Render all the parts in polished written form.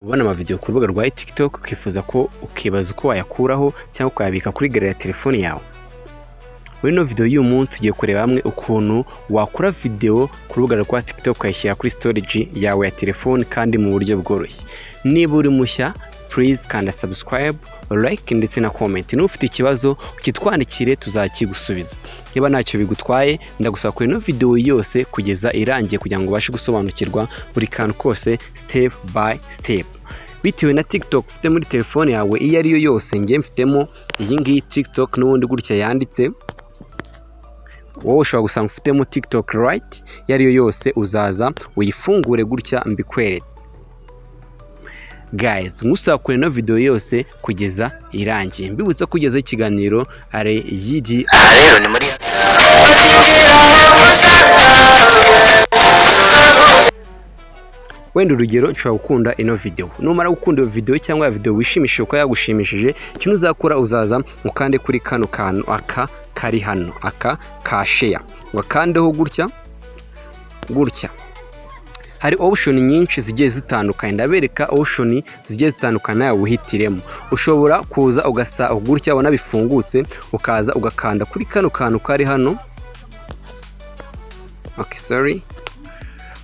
Ubona amavideo ku rubuga rwa TikTok ukifuza ko ukibaza uko wayakuraho cyangwa ukayabika kuri gallery ya telefone yawe. Muri ino video y'uyu munsi tugiye kureba hamwe ukuntu wakura video ku rubuga rwa TikTok ukayishyira kuri storage yawe ya telefone kandi mu buryo bworoshye. Niba uri mushya, please kanda subscribe, like ndetse na comment. Niba ufite ikibazo ukitwandikire tuzakigusubiza. Niba ntacyo bigutwaye, ndagusaba kureba ino video yose kugeza irangiye kugira ngo ubashe gusobanukirwa buri kantu kose step by step. Bitewe na TikTok ufite muri telefone yawe iyo ari yo yose, njye mfitemo iyi ngiyi TikTok n'ubundi gutya yanditse, wowe ushobora gusanga ufitemo TikTok Lite iyo ari yo yose, uzaza uyifungure gutya mbikweretse. Guys, nkusaba kureba ino video yose kugeza irangiye. Mbibutsa ko kugezaho ikiganiro ari yidi. Aha rero ni muri Wenda urugero, nshobora gukunda ino video. Numara gukunda iyo video cyangwa ya video wishimishije uko yagushimishije, ikintu uzakora uzaza ukande kuri kano kantu aka kari hano, aka ka share, ugakandeho gutya gutya. Hari option nyinshi zigiye zitandukanye, ndabereka option zigiye zitandukanye nawe wihitiremo. Ushobora kuza ugasa gutya ubona bifungutse, ukaza ugakanda kuri kano kantu kari hano. Okay, sorry,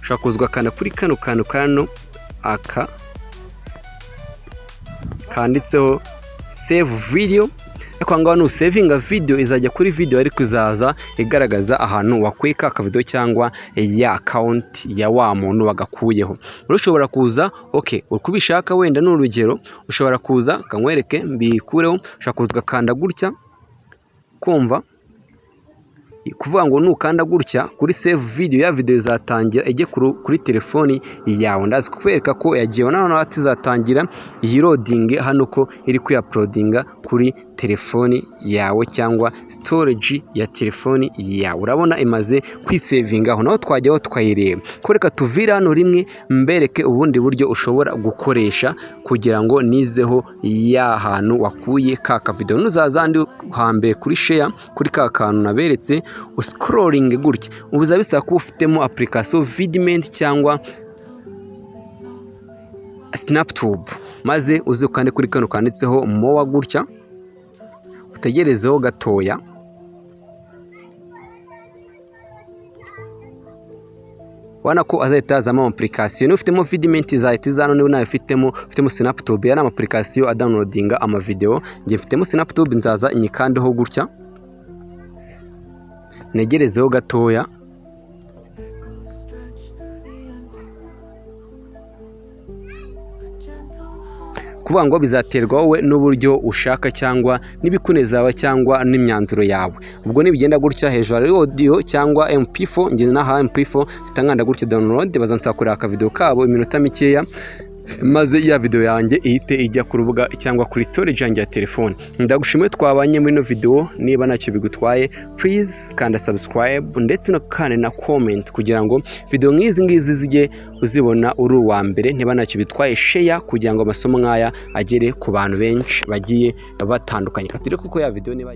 ushobora kuza ugakanda kuri kano kantu kano aka kanditseho save video. Ariko aha ngaha nusavinga video izajya kuri video, ariko izaza igaragaza ahantu wakuye ka kavidewo cyangwa ya account ya wa muntu wagakuyeho. Rero ushobora kuza, okay, uko ubishaka, wenda ni urugero, ushobora kuza kankwereke mbikureho, ushobora kuza ugakanda gutya, kumva kuvuga ngo nukanda gutya kuri save video, ya video izatangira ijye kuri telefoni yawe. Ndazi kukwereka ko yagiye, noneho ati izatangira iyi loading hano ko iri kwiuploadinga kuri telefoni yawe cyangwa storage ya telefoni yawe. Urabona imaze kwisavinga, aho naho twajyaho tukayireba. Ko reka tuvire hano rimwe mbereke ubundi buryo ushobora gukoresha kugira ngo nizeho ya hantu wakuye ka kavideo. Nuzaza handi hambere kuri share, kuri ka kantu naberetse, uscrolling gutya, ubu bizaba bisaba kuba ufitemo application Vidmate cyangwa Snaptube, maze uze ukande kuri kano kanditseho more gutya, utegerezeho gatoya. Ubona ko azahita hazamo application. Niba ufitemo Vidmate izahita iza hano, niba nawe ufitemo Snaptube, ya ni application adownloadinga amavideo. Njye mfitemo Snaptube, nzaza nyikandeho gutya, ntegerezeho gatoya. Kuvuga ngo bizaterwa wowe n'uburyo ushaka cyangwa n'ibikunezaba cyangwa n'imyanzuro yawe. Ubwo nibigenda gutya, hejuru hari audio cyangwa MP4, njye naha MP4 mpita nkanda gutya download, bazansaba kureba akavideo kabo iminota mikeya, maze ya video yanjye ihite ijya ku rubuga cyangwa kuri storage yanjye ya telefone. Ndagushimiye twabanye muri ino video, niba ntacyo bigutwaye please kanda subscribe ndetse no kandi na comment kugira ngo video nk'izi ngizi zijye uzibona uri uwa mbere. Niba ntacyo bitwaye share kugira ngo amasomo nk'aya agere ku bantu benshi bagiye batandukanye. Katire kuko ya video niba